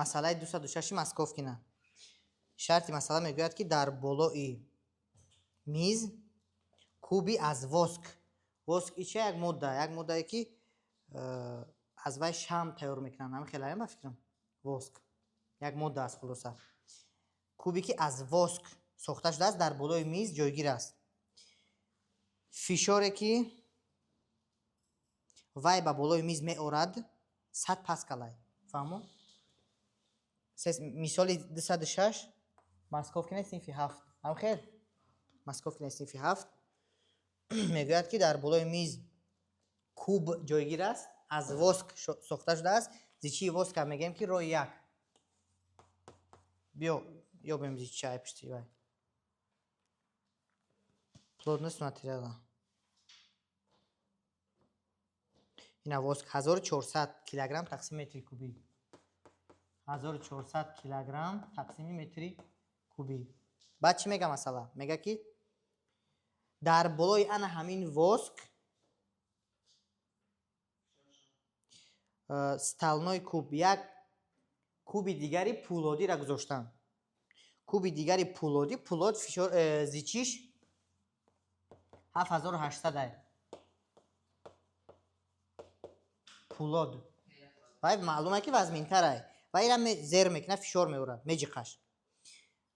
Масъалаи 206 Московкина. Шарти масъала мегӯяд, ки дар болои миз куби аз воск. Воск и чия? Як модда, як моддае, ки аз вай шам тайёр мекунанд. Ҳамин хелаям, ба фикрам. Воск як модда аст, хулоса. Кубе, ки аз воск сохта шудааст, дар болои миз ҷойгир аст. Фишоре, ки вай ба болои миз меорад, 100 паскалай. Фаҳмо? Мисоли 206 Московкина, синфи ҳафт. Ҳам хел? Московкина, синфи ҳафт мегӯяд, ки дар болои миз куб ҷойгир аст, аз воск сохта шудааст. Зичии воска мегӯем, ки рои як. Биё, ёбем зиччаи пушти вай. Плотность материала. Ина воск 1400 килограмм тақсими метри кубӣ. 1400 килограмм тақсими метри кубӣ. Баъд чӣ мега масъала? Мега, ки дар болои ана ҳамин воск стальной куб, як куби дигари пӯлодиро гузоштанд. Куби дигари пӯлодӣ, пӯлод фишор зичиш 7800 ай. Пӯлод. Вай маълум е, ки вазминтар ай. Ва ира зер мекунад, фишор меорад, меҷиқаш.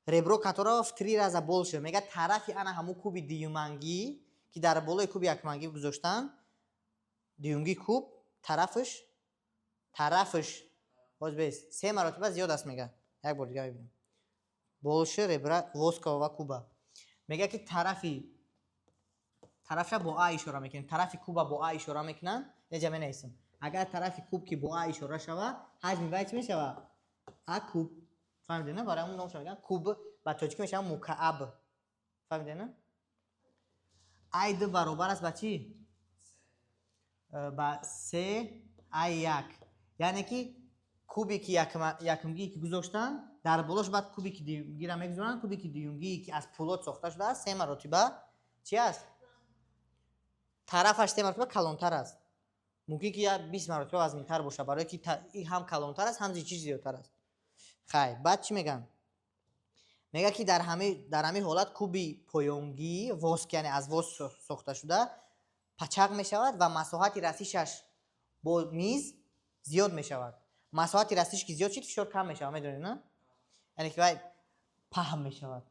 Ребро которого в три раза больше. Мега, тарафи ана ҳамун куби дуюмангӣ, ки дар болои куби якумангӣ гузоштанд, дуюмги куб тарафаш боз бес се маротиба зиёд аст, мега. Як бор дига мебинем. Больше ребра воскового куба. Мега, ки тарафша бо а ишора мекунем. Тарафи куба бо а ишора мекунанд. Неҷа менависем. Агар тарафи куб ки бо а ишора шава, ҳаҷми вай чӣ мешава? А куб. Фаҳмидед, на? Барои ҳамун номша мегӯянд куб, ба тоҷикӣ мешава мукааб. Фаҳмидед, на? Ай ду баробар аст ба чӣ? Ба се ай як. Яъне ки кубе, ки якумгие ки гузоштанд, дар болош баъд кубе, ки дуюмгиро мегузоранд, кубе, ки дуюмгие, ки аз пӯлод сохта шудааст, се маротиба чӣ аст? Тарафаш се маротиба калонтар аст. Мумкин ки як 20 маротиба вазминтар бошад, барое ки ин ҳам калонтар аст, ҳам зичиш зиёдтар аст. Хай, баъд чӣ мегӯянд? Мега, ки дар ҳамин ҳолат куби поёнгии воск, яъне аз воск сохта шуда, пачақ мешавад ва масоҳати расишаш бо миз зиёд мешавад. Масоҳати расиш ки зиёд шид, фишор кам мешавад, медонед, на? Яъне ки вай паҳн мешавад,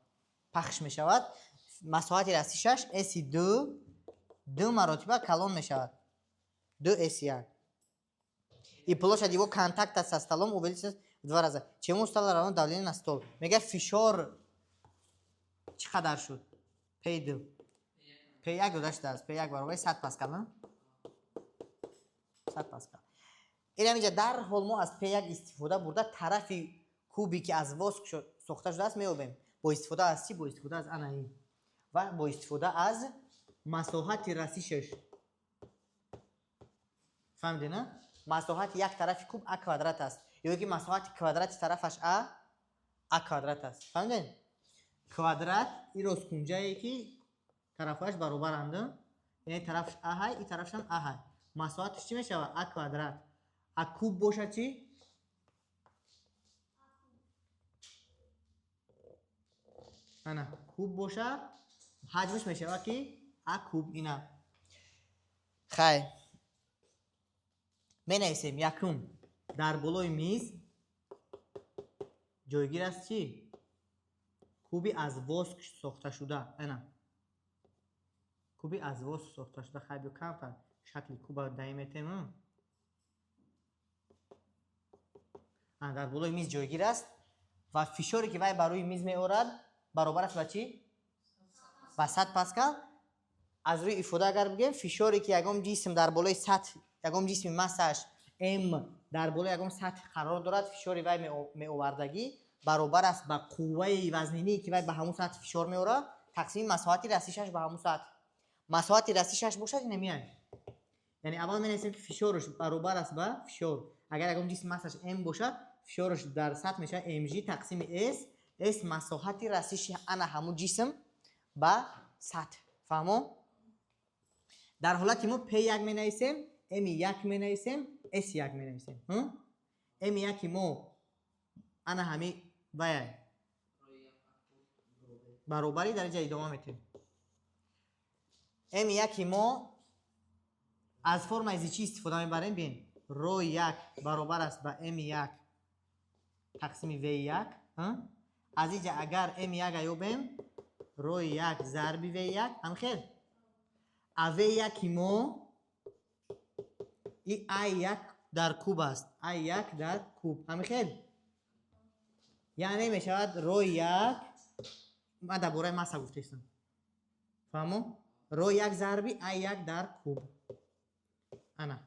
пахш мешавад. Масоҳати расишаш с ду ду маротиба калон мешавад, ду с як. И площадь его контакта со столом увеличится в два раза. Чему стало равно давление на стол? Мега, фишор чӣ қадар шуд? П ду, П як дода шудааст. П як баробари 100 паскал, на? 100 паскал. Инам инҷа дарҳол мо аз П як истифода бурда, тарафи кубе, ки аз воск сохта шудааст, меёбем. Бо истифода аз чӣ? Бо истифода аз ана ин ва бо истифода аз масоҳати расишаш. Фаҳмидед, на? Масоҳати як тарафи куб а квадрат аст ё ки масоҳати квадрати тарафаш а квадрат аст. Фаҳмидед? Квадрат и росткунҷае, ки тарафҳояш баробаранд, яъне тарафаш а ҳай, и тарафашам а ҳай. Масоҳаташ чӣ мешавад? А квадрат. А куб бошад чӣ? Ана куб боша, ҳаҷмаш мешавад ки а куб. Ина, хай, менависем. Якум: дар болои миз ҷойгир аст чӣ? Куби аз воск сохта шуда. Ана куби аз воск сохта шуда. Хай, биё, камтар шакли куба даи метем. Дар болои миз ҷойгир аст ва фишоре, ки вай бар рӯи миз меорад, баробар аст ба чӣ? Ба 100 паскал. Аз рӯи ифода агар бигӯем, фишоре, ки ягон ҷисм дар болои сатҳ, ягон ҷисми массааш м дар болои ягон сатҳ қарор дорад, фишори вай меовардагӣ баробар аст ба қувваи вазниние, ки вай ба ҳамун сатҳ фишор меорад, тақсими масоҳати расишаш ба ҳамун сатҳ. Масоҳати расишаш бошад, ина меяд. Яъне аввал менависем, ки фишораш баробар аст ба фишор. Агар ягон ҷисм массаш м бошад, фишораш дар сатҳ мешавад mg тақсими с. С масоҳати расиши ана ҳамун ҷисм ба сатҳ. Фаҳмо? Дар ҳолати мо п1 менависем, м як менависем, с як менависем. М яки мо Ана ҳами ваяй баробари дар инҷа идома метиҳем. М яки мо аз формаи зичӣ истифода мебарем. Бин, ро як баробар аст ба М як тақсими В як. Аз инҷа агар М як ёбем, ро як зарби В як, ҳамхел. А В яки мо и А як дар куб аст, А як дар куб, ҳамихел. Яъне мешавад ро як, ман дар бораи масса гуфтаистам, фаҳмо? Ро як зарби А як дар куб. Ана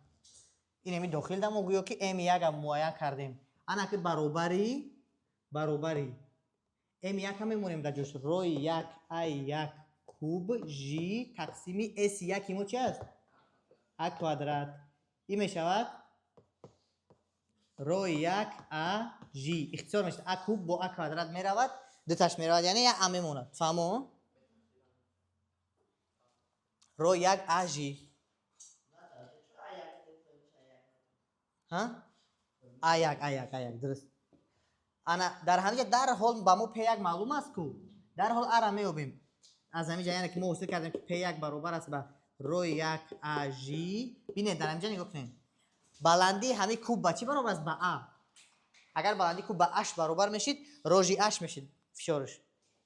инеми дохил дамо, гӯё ки М якам муайян кардем. Ана ки баробари М якам мемонем дар ҷош, рои як А як куб ж тақсими С яки мо чи аст? А квадрат. Ин мешавад рои як А ж. Ихтисор мешавад, А куб бо А квадрат меравад, дуташ меравад, яъне як А мемонад. Фаҳмо? Ро як А ж. А як, А як, А як, дуруст. Ана дар ҳаминҷа дарҳол ба мо П як маълум аст ку, дарҳол ара меёбем аз ҳаминҷа. Яъне ки мо ҳосил кардем, ки П як баробар аст ба рои як А ж. Бинед, дар ҳаминҷа нигоҳ кунед, баландии ҳамин куб ба чӣ баробар аст? Ба А. Агар баландии куб ба аш баробар мешид, рожи аш мешид фишораш.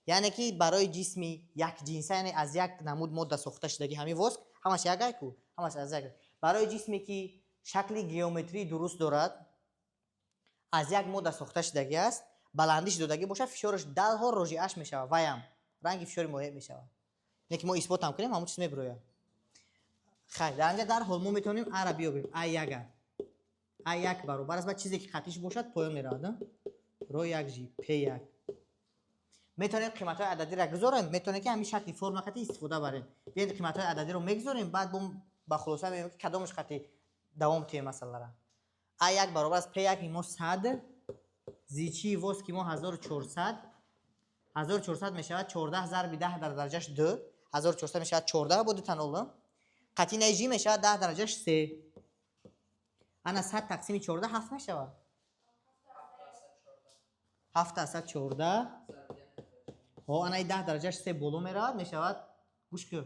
Яъне ки барои ҷисми якҷинса, яъне аз як намуд модда сохта шудагӣ, ҳамин воск ҳамаш як ай ку, ҳамаш аз як. Барои ҷисме ки шакли геометрии дуруст дорад, аз як модда сохта шудагӣ аст, баландиш додагӣ бошад, фишораш далҳол рожи аш мешавад, ваям ранги фишори моеъ мешавад. Не ки мо исботам кунем, ҳамон чиз мебирояд. Хайр, дар инҷа дарҳол мо метавонем ара биёбем. А яга, А як баробар аст ба чизе ки қатиш бошад, поён меравад, ро як жи п як. Метавонем қиматҳои ададиро гузорем, метавонем ки ҳамин шакли форма қати истифода барем. Биёед, қиматҳои ададиро мегузорем, баъд ба хулоса меоем, ки кадомаш қати давом тиҳем масъалара. А як баробар аст п як мо 100, зичии воски мо 1400. 1400 мешавад 14 зарби 10 дар дараҷаш 2. 1400 мешавад 14 бо дута нол. Қатинаи жи мешавад 10 дараҷаш 3. Ана 100 тақсими 14 ҳафт мешавад, 7 асад 14. Ҳо, анаи 10 дараҷаш се боло меравад, мешавад, гӯш кун,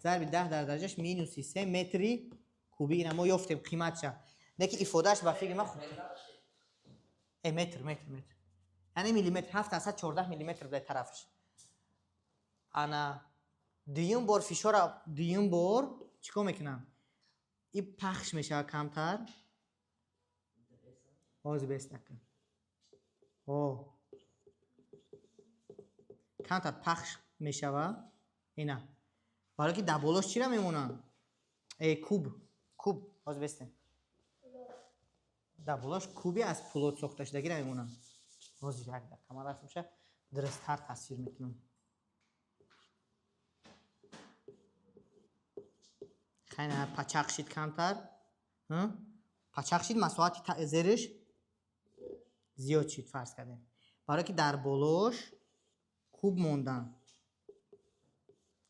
зарби 10 дар дараҷаш минуси се метри куби. Ина мо ёфтем қиматша, не ки ифодааш ба фикри ман хуб. Э, метр, метр, метр, яъне миллиметр, 7,14 миллиметр будай тарафаш. Ана дуюм бор фишора, дуюм бор чӣ кор мекунам? И пахш мешавад камтар. Ҳозир бестака. О, камтар пахш мешавад. Ина барое ки дар болош чира мемонанд? Э, куб, куб. Ҳозир бестем, дар болош куби аз пулод сохта шудагира мемонанд. Ҳозир як дақиқа, ман расмша дурусттар тасвир мекунам. Хайна, пачақ шид камтар, пачақ шид, масоҳати зериш зиёд шид. Фарз кардем, барое ки дар болош куб мондан,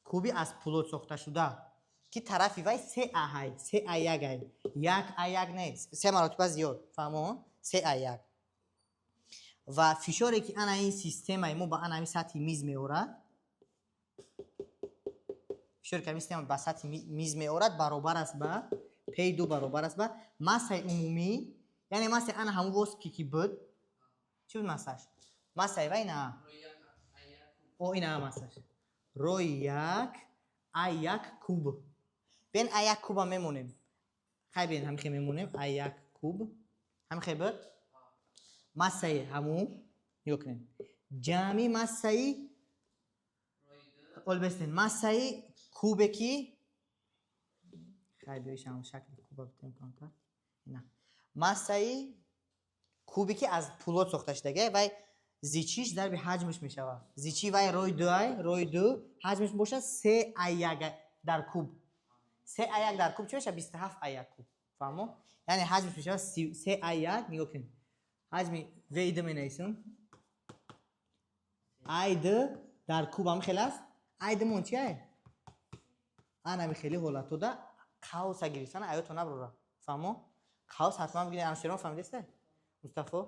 куби аз пулод сохта шуда, ки тарафи вай се аҳай, се а як ай, як а як не, се маротиба зиёд. Фаҳмо? Се а як. Ва фишоре ки ана ин системаи мо ба ана ҳамин сатҳи миз меорад, фишоре ки ҳамин система ба сатҳи миз меорад, баробар аст ба П ду, баробар аст ба массаи умумӣ, яъне массаи ана ҳамун воски ки буд. Чӣ буд массаш? Массаи вай на, о, ина массаш рои як А як куб. Бен, А як куба мемонем. Хай, бен, ҳамихе мемонем, А як куб ҳамихе буд. Массаи ҳамун, нигоҳ кунед, ҷамъи массаи олбестен, массаи кубе ки, хай, биёиш, ҳамун шакли куба битем камтар. Ина массаи кубе ки аз пулод сохта шудага, вай зичиш зарби ҳаҷмаш мешавад. Зичи вай рои ду ай, рои ду, ҳаҷмаш бошад се а як дар куб. Се а як дар куб чӣ мешавад? 27 а як куб. Фаҳмо? Яъне ҳаҷмаш мешавад се а як. Нигоҳ кунед, ҳаҷми ви д менависам, ай д дар куб ҳам хел аст. Ай д мон чи ай? Анами хели ҳолатода қавса гирифтан аёто наброра. Фаҳмо? Қавс ҳатман бигиред. Анушерон, фаҳмидеста, Мустафо?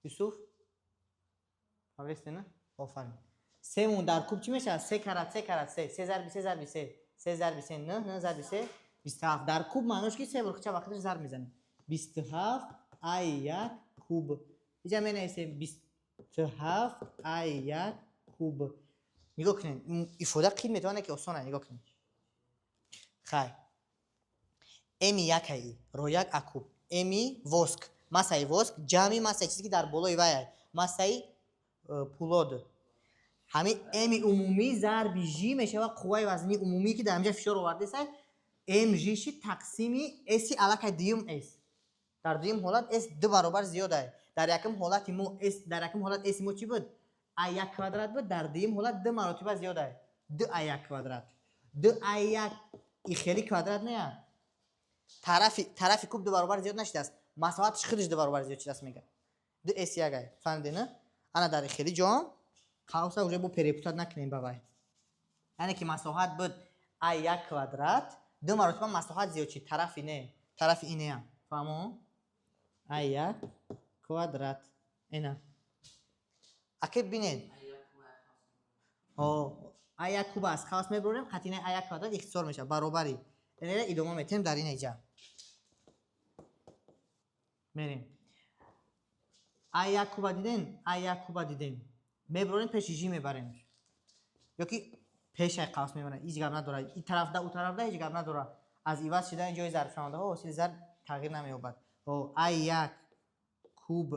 Юсуф? Фаҳмидастед, на? Офарин. Семон дар куб чӣ мешавад? Се карат се карат се. Се зарби се зарби се. Се зарби се нӯҳ, нӯҳ зарби се 27. Дар куб маънош ки се бор хича вақташ зарб мезанем. 27 а як куб. Иҷа менависем 27 а як куб. Нигоҳ кунед, ифода қил метавонад ки осон аст, нигоҳ кунед. Хай. М як ай, ро як а куб. М воск, массаи воск, ҷамъи массаи чизе ки дар болои вай аст, массаи пулод. Ҳамин М умумӣ зарби Ж мешавад қувваи вазнии умумӣ ки дар инҷа фишор овардааст, М Ж ши тақсими С аллакай дуюм С. Дар дуюм ҳолат С ду баробар зиёд аст. Дар якум ҳолати мо С, дар якум ҳолат С мо чӣ буд? А як квадрат буд, дар дуюм ҳолат ду маротиба зиёд аст. Ду А як квадрат. Ду А як и хели квадрат не. Тарафи куб ду баробар зиёд нашудааст. Масоҳаташ худаш ду баробар зиёд шудааст мега. Ду С як аст. Фаҳмидед, на? Ана дар хели ҷо қавса уже бо перепутать накунем ба вай. Яъне ки масоҳат буд А як квадрат, ду маротиба масоҳат зиёд шид, тарафи не, тарафи инеам. Фаҳмо? А як квадрат. Ина. Аке бинед. А як куб аз қавс мебурем, қатинаи А як квадрат ихтисор мешавад, баробари. Инро идома метем дар ин иҷа. Мерем. А як куба дидем, А як куба дидем. Мебурем пеши Ж мебарем. Ёки пешаи қавс мебарем, ҳеҷ гап надорад. И тарафда, у тарафда ҳеҷ гап надорад. Аз иваз шудани ҷои зарбшавандаҳо ҳосили зарб тағйир намеёбад. А як куб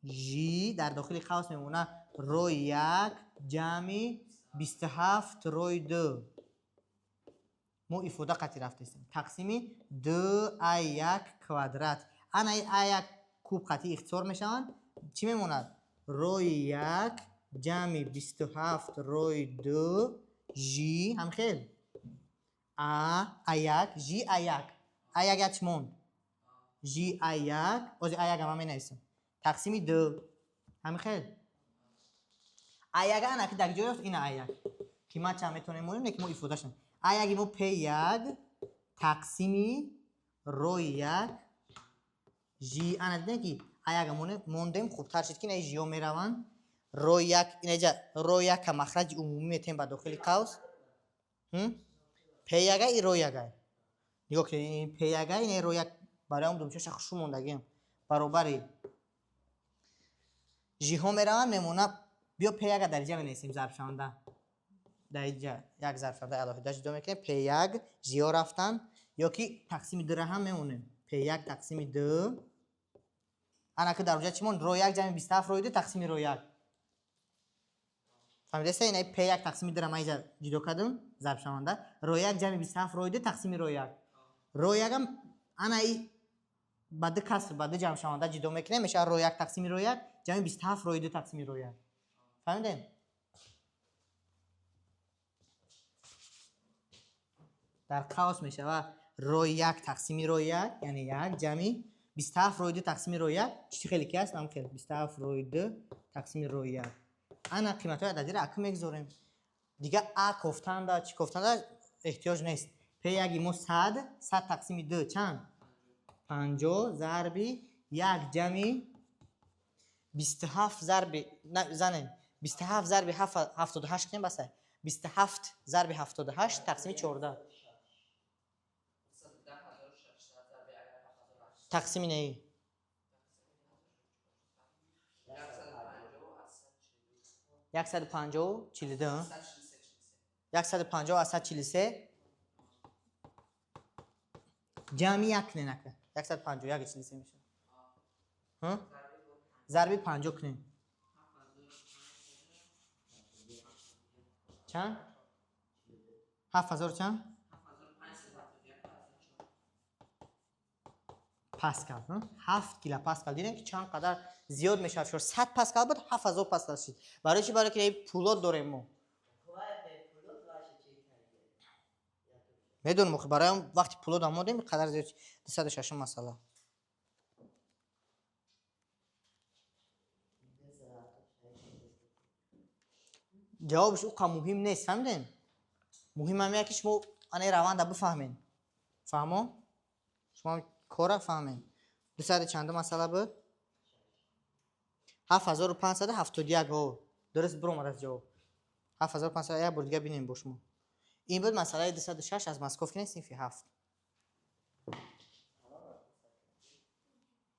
Ж дар дохили қавс мемонад ро як ҷамъи 27 рои ду. Мо ифода қатъи рафтаистем. Тақсими ду А як квадрат. Ана А як куб қатъи ихтисор мешаванд. Чӣ мемонад? Рои як ҷамъи 27 рои ду Ж ҳамхел. А як Ж А як. А як як чӣ монд? Ж А як. Ози А як ҳама менависем. Тақсими ду. Ҳамхел. А як ана ки дар ҷой ёфт ина А як. Қимат чанд метавонем монем, лекин мо ифода шудем. А яки мо П як тақсими рои як Ж. Ана дидем ки А як мондем, хубтар шуд ки ина Ж-ҳо мераванд. Рои як, ина ҷа рои як ка махраҷи умумӣ метем ба дохили қавс. П яга и рои яга. Нигоҳ кунед, ин П яга, ина рои як барои он думчаша хушу мондагиам. Баробари Ж-ҳо мераванд, мемонад. Биё П яга дар инҷа менависем зарбшаванда. Дар инҷа як зарбшаванда алоҳида ҷудо мекунем. П як Ж-ҳо рафтанд, ё ки тақсими дура ҳам мемонем. П як тақсими ду. Ана ки дар онҷа чӣ монд? Ро як ҷамъи 27 рои ду тақсими ро як. Фаҳмидаста? Ина П як тақсими дура ман инҷа ҷудо кардам зарбшаванда. Ро як ҷамъи 27 рои ду тақсими ро як. Ро якам ана и ба ду каср, ба ду ҷамъшаванда ҷудо мекунем, мешавад ро як тақсими ро як ҷамъи 27 рои ду тақсими ро як. Фаҳмидем? Дар қавс мешавад ро як тақсими ро як, яъне як ҷамъи 27 рои ду тақсими ро як. Чӣ хеле ки аст? Ҳам хел 27 рои ду тақсими ро як. Ана қиматҳои ададиро акӯ мегузорем. Дига А кофтанда, чӣ кофтанда эҳтиёҷ нест. П яки мо 100, 100 тақсими ду чанд? 50 зарби як ҷамъи 27 зарби, занем, 27 зарби 78 кунем басай. 27 зарби 78 тақсими 14. Тақсими неи? 150 42. 150 аз 143 ҷамъи як кунем ака. 151 43 мешавад. Зарби 50 кунем. Чанд? 7000 чанд? Паскал. 7 килопаскал. Дидем ки чанд қадар зиёд мешавад фишор. 100 паскал буд, 7000 паскал шуд. Барои чӣ? Барои ки пулод дорем мо. Медонем, охи барои он вақти пулод омодем, қадар зиёд шуд. 206 масъала. Ҷавобаш ӯ қа муҳим нест, фаҳмидем? Муҳим ҳам ки шумо ана раванда бифаҳмед. Фаҳмо? Шумо кора фаҳмед. 200 чанду масъала буд? 7571. Ҳо, дуруст биромадааст ҷавоб, 7500. Як бор дига бинем бо шумо. Ин буд масъалаи 206 аз Московкини синфи ҳафт.